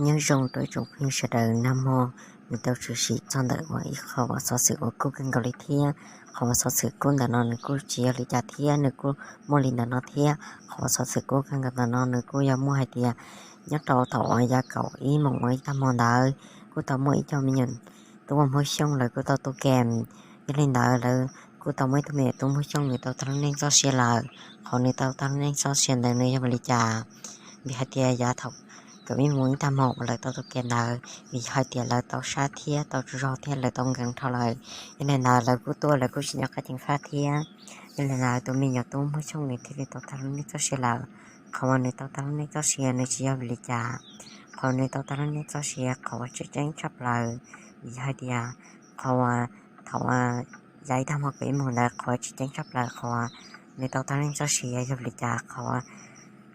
Nyob zoo rau ib tsoom phooj ywg sawv daws, nag hmo nws tau tshwm sim txog ntawm uas ib qho uas xov xwm uas kub kawg nkaus li thiab. Qhov uas xov xwm kub ntawm no nws kuj tsis yog li cas thiab, nws kuj muaj li ntawm no thiab. Qhov uas xov xwm kub kawg nkaus ntawm no nws kuj yog muaj hais tias nyob rau thaum uas yav kaum ib moos uas ib tag hmo ntawd kuj tau muaj ib co me nyuam tub uas Hmoob Xyooj lawv kuj tau tua kem. Yog li ntawd lawv kuj tau muaj ib tug me nyuam tub Hmoob Xyooj nws tau tag lub neej txoj sia lawm. Qhov nws tau tag lub neej txoj sia ntawd nws yog vim li cas? Vim hais tias yav thaum kaum ib moos ib tag hmo uas lawv tau tua kem ntawd, vim yog hais tias lawv tau sab thiab tau tsaug zog thiab lawv tau nkees dhau lawm. Yog li ntawd lawv kuj tuaj lawv kuj tsis nco qab ceev faj thiab. Yog li ntawd tus me nyuam tub Hmoob Xyooj nws thiaj li tau tag lub neej txoj sia lawm. Qhov uas nws tau tag lub neej txoj sia nws tsis yog vim li cas. Qhov nws tau tag lub neej txoj sia qhov uas tseem ceeb tshaj plaws, vim yog hais tias qhov uas thaum uas yav ib tag hmo kaum ib moos ntawd qhov tseem ceeb tshaj plaws qhov uas nws tau tag lub neej txoj sia yog vim li cas, qhov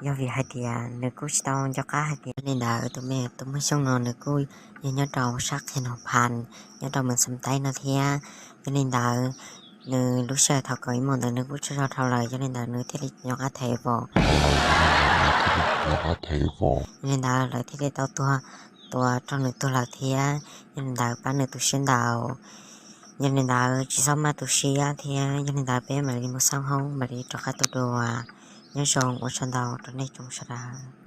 yog vim hais tias nws kuj tsis tau nco qab hais tias. Yog li ntawd tus me nyuam tub Hmoob Xyooj no nws kuj yog nyob rau sab qhia Noo Phas, nyob rau Moos Xam Taib no thiab. Yog li ntawd nws lub sij hawm thaum kaum ib moos ntawd nws kuj tsaug zog dhau lawm, yog li ntawd nws thiaj li nco qab thev vos. Yog li ntawd lawv thiaj li tau tuag, tua rau nws tuag lawm thiab. Yog li ntawd pab nws tu siab ntau. Yog li ntawd tsis txhob maj tu siab thiab, yog li ntawd peb mam li mus xauj hoob mam li rov qab tuaj dua. Nyob zoo ua tsaug ntau rau nej tsoom sawv daws.